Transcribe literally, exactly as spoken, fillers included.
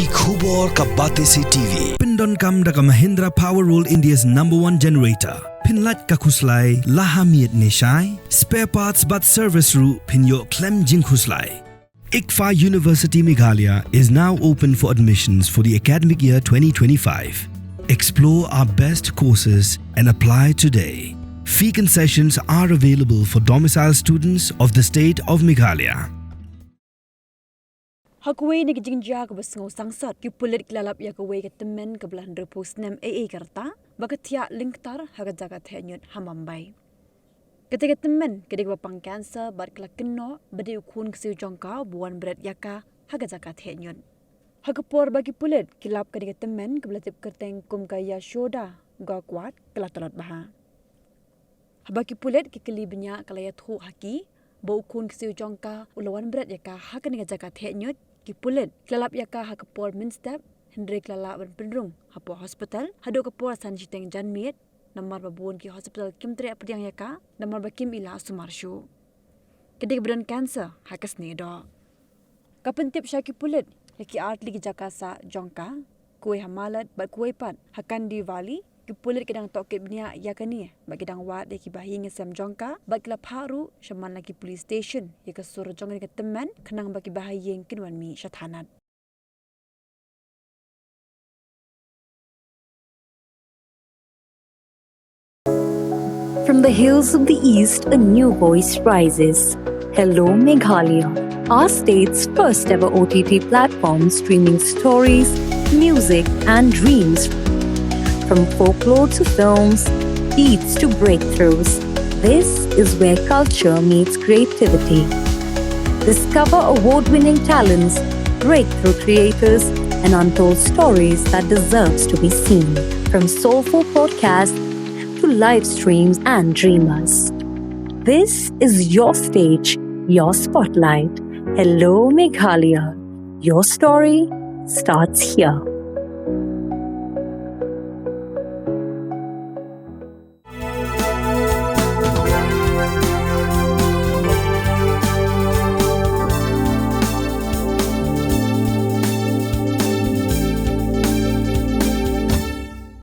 Ki khubor ka Batesi T V. Pyndonkam da ka Mahindra Power World, India's number one generator. Pynlait ka khuslai la ha miet ne shai. Spare parts bad service ruh phin ïoh khlem jingkhuslai. ICFAI University Meghalaya is now open for admissions for the academic year twenty twenty-five. Explore our best courses and apply today. Fee concessions are available for domicile students of the state of Meghalaya. Ha kawei na ki jingjia kaba sngew sangsot, ki pulit ki la lap ïa kawei ka tymmen kaba la hynriewphew snem ei ei ka rta, ba ka thiah lyngktar ha ka jaka theh ñiut ha Mumbai. Kata ka tymmen ka dei kaba pang cancer bad ka la kynnoh ba dei u khun ksiew jong ka uba wan bret ïa ka ha ka jaka theh ñiut. Ha ka por ba ki pulit ki lap kane ka tymmen kaba la tip kyrteng kum ka Yashoda Gaokwat, ka la tlot bha. Haba ki pulit ki kylli bniah, ka la ïathuh ha ki ba u khun ksiew jong ka u la wan bret ïa ka ha kane ka jaka theh ñiut, ki pulit ki la lap ïa ka ha ka por mynstep, hynrei ka la lah ban pynrung hapoh hospital haduh ka por san shiteng janmiet, namar ba bun ki hospital kim treh pdiang ïa ka namar ba kim i lah sumar shuh. Ka dei kaba don cancer ha ka sngi doh. Ka pyntip sha ki pulit ïa ki artylli ki jaka sah jong ka, kawei ha Malad bad kawei pat ha Kandivali. Ki pulit ki dang tohkit bniah ïa kane bad ki dang wad ïa ki bahaïing sem jong ka bad ki la phah ruh sha man la ki police station ïa ka sur jong kane ka tymmen khnang ba ki bahaïing kin wan mih sha thanat. From the hills of the East, a new voice rises. Hello Meghalaya, our state's first ever O T T platform streaming stories, music, and dreams. From folklore to films, beats to breakthroughs, this is where culture meets creativity. Discover award winning talents, breakthrough creators, and untold stories that deserves to be seen. From soulful podcasts to live streams and dreamers. This is your stage, your spotlight. Hello Meghalaya. Your story starts here.